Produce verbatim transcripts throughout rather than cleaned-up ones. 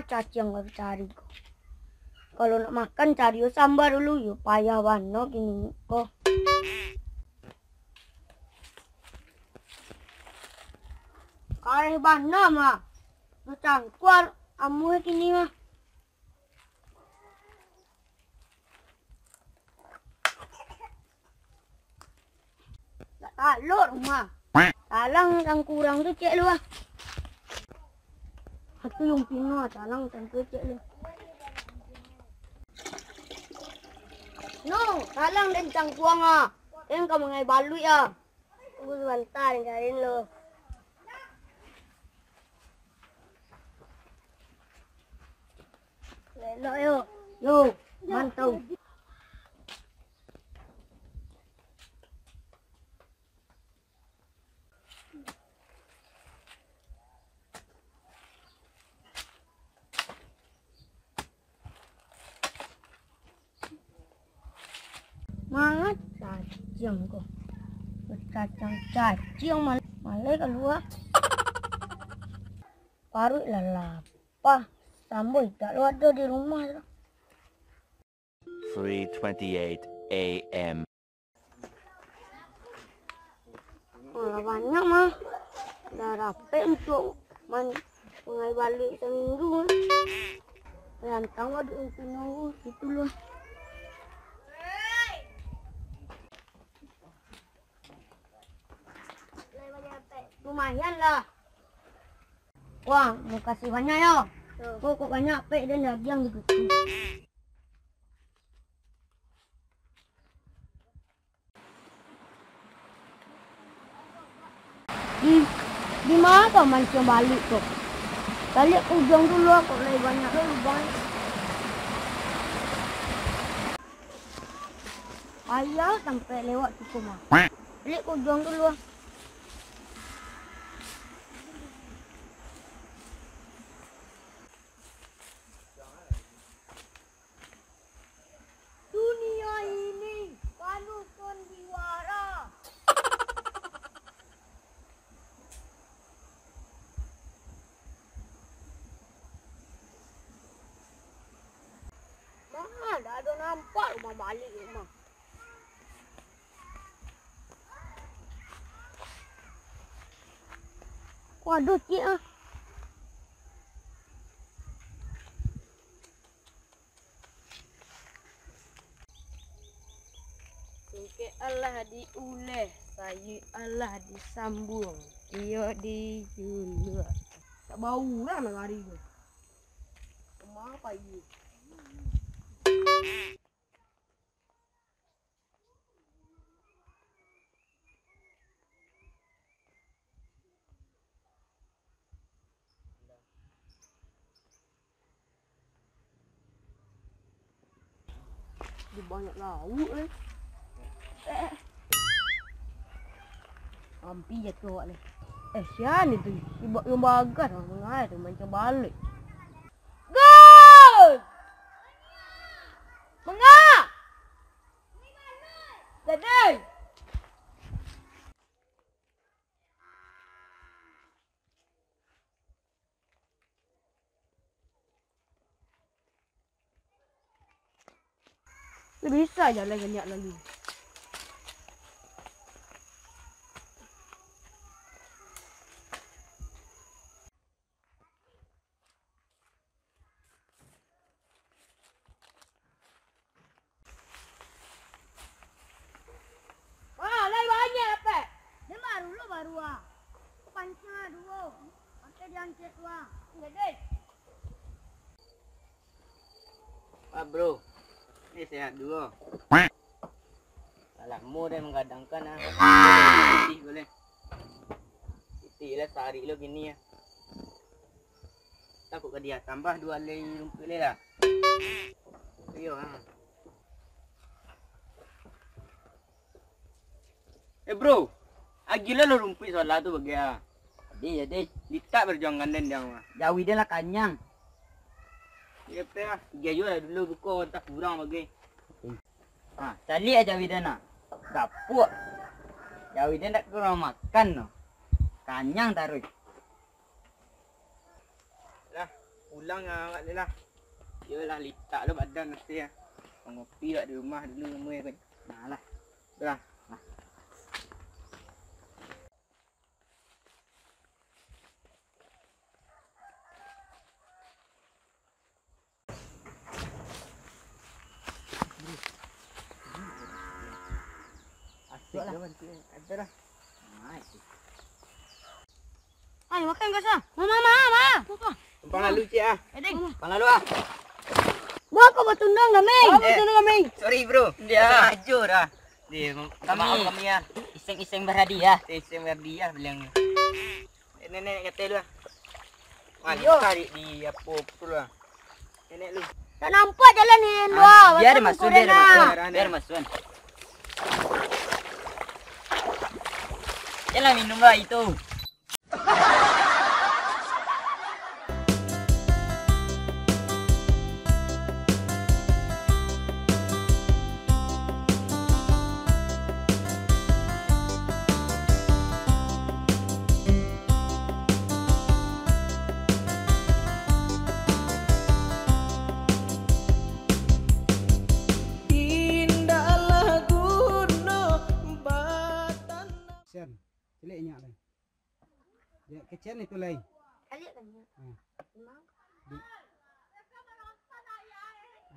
caciang ka cari ko. Kalau nak makan, cari yo samba dulu, yo payah bana kini ko. Kareh bana mah. Bacangkuang amuah kini mah. Dak talok rumah. Talang cangkuang tu cek lu ah. Atu yang pino talang cangkuang cek lu. No, talang den cangkuang ah. Den ka mangai baluik ah. Tunggu sabanta, den cariin lo. Elok yo. Yo, mantau. Manga caciang ko. Caciang-caciang mal-, malai kalua. Paruik lah lapah. Sambuik dak lo ado di rumah tu. Three twenty-eight a.m. Alah, banyak mah. Dah dapek untuak man-, mangai baluik saminggu mah. Rantang waduh untuak nunggu situ lu. Lumayan lah. Wah, makasih banyak yo. Kok, kok banyak pek dan dagiang gitu. Di, di ma ka mancing baluik tu? Baliak ujuang dulu, kok lai banyak lo lubang. Payah sampai lewat situ mah. Baliak ujuang dulu. Dunia ini panuh sandiwara. Manga dak ado nampak rumah baliak rumah. Waduh, ciek ah. Sungkek alah diuleh, sayuik alah disambuang, iyo di juluak. Tak bau urang nagari ko. Kama pai? Di banyak lauak eh. Ampi jatuah awak ni. Eh, sia ni tu? Ibak yang bagas lah, mangai tu mancing baluik. Gol! Manga! Jadi! Bisa jalai ngenyak lalu. Ah, lai banyak dapek. Den baru lo baru ah. Pancing ah duo. Pakai diancet tu ah. Jadi. Ah, bro. Ni sehat duo. Lamo den manggadangkan ah. Pitih boleh. Pitih lah sahari lo kini ah. Takut ka dia tambah duo alai rumpuik lai lah. Iyo ha. Eh bro, agiah lah lo rumpuik solah tu bagai ah. Jadi jadi. Litak berjuangan den diang mah. Jawi den lah kanyang. Iyo pe ah. Agiah juo lah dulu buko, antah kurang bagai. Ha, caliak jawi den ah. Gapuak. Jawi den dak kurang makan no. Kanyang taruih. Lah, Pulang lah awak dek lah. Iyolah, litak lo badan nanti ya. Mangopi awak di rumah dulu, rumah kan. Nah lah. Dah. Asik lah. Ada lah. Nice. Ayo makan, Gas, ah. Mama, mama, mama. Apa? Tumpang lalu, Cik, ah. Eh, Ding. Tumpang lalu, ah. Buah kau batundang kami. Buah batundang kami. Sorry, bro. Dia. Sengaja dah. Dia, kami, maaf kami, ya. Iseng-iseng berhadiah. Iseng berhadiah bilang ni. Eh, nenek kata lu, ah. Wah, iyo. Tarik di apa tu lah. Nenek lu. Tak nampak jalan ni, ah, dua. Dia ada masuk, dia ada masuk. Dia ada masuk. Yalah, minum lah itu. Indahlah gunung batang. Sian, cilik inyak lai. Dek kecen itu lai. Kaliak kan, ya? Hmm. Memang. Di,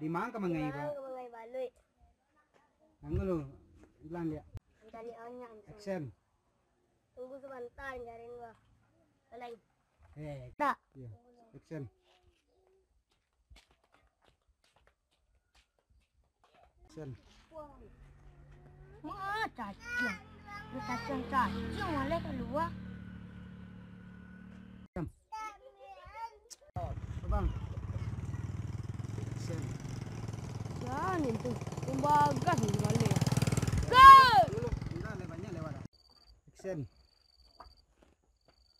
di mana ka mangai, Pak? Di mana ka mangai baluik? Tunggu lu, bilang dia. Cari anyak. Action. Tunggu sebentar, cari gua. Lain. Eh. Tak. Iya. Action. Sen. Wah, cacing. Ni cacing-cacing malah kalua. Sen. Bang. Sen. Sen itu. Pembagas ni balik. Go! Dulu, enggak, le-, banyak lewat dah. Action.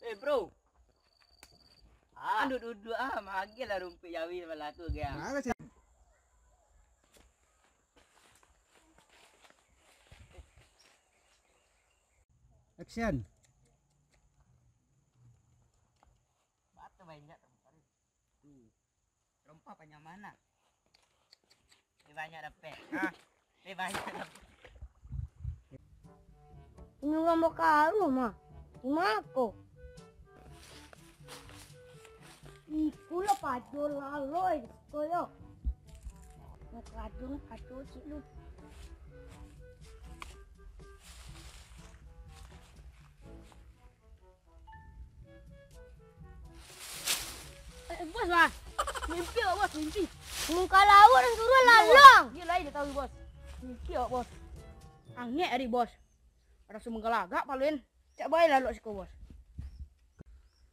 Eh, bro. Ah. Anu duduk ah, mageh lah rumpik jawi sabalah tu, geng. Mana sih? Action. Batu banyak tempat. Tuh. Rempah panjang mana? Lebih banyak dapat. Hah? Lebih banyak dapat. Ini urang bakaruah mah. Di mako? Ikulah pajo laloi ko yo. Nak pajo, nak pajo cik lu. Eh, bos, bah. Mimpi awak, bos, mimpi. Muka laut nan suruah lalang. Iyo, lain dah tahu, bos. Mimpi awak, bos. Angek ari, bos. Raso manggalagak paluin. Cak bae lalok siko, bos.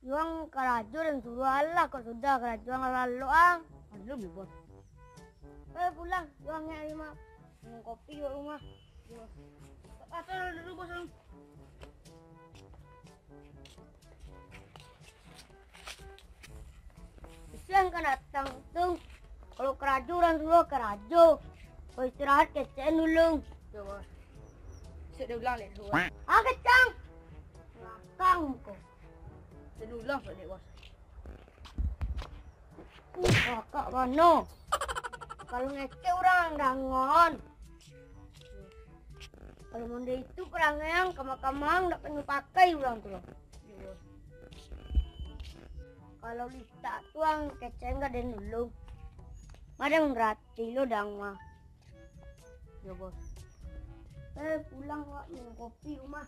Yuang karajo dan suruah alah, kok sudah karajo ang lalok ang. Alun, bos. Eh, pulang. Yuang angek ari, mak. Minum kopi di rumah. Atau dulu, bos. Siang kan datang tu. Kalau karajo urang suruah karajo. Kalau istirahat kecek dulu. Yo, bos. Sik dia ulang lek suruah. Ah, kecang. Belakang ko. Dia ulang kok dek, bos. Uh, kakak mano? Kalau ngecek urang dangon. Kalau mondeh itu perangai ang, kamang-kamang dak panyo pakai urang tu lo. Kalau litak tu ang keceng ka den dulu. Madang gratis lo dang mah. Yo, bos. Eh, pulang wak minum kopi rumah.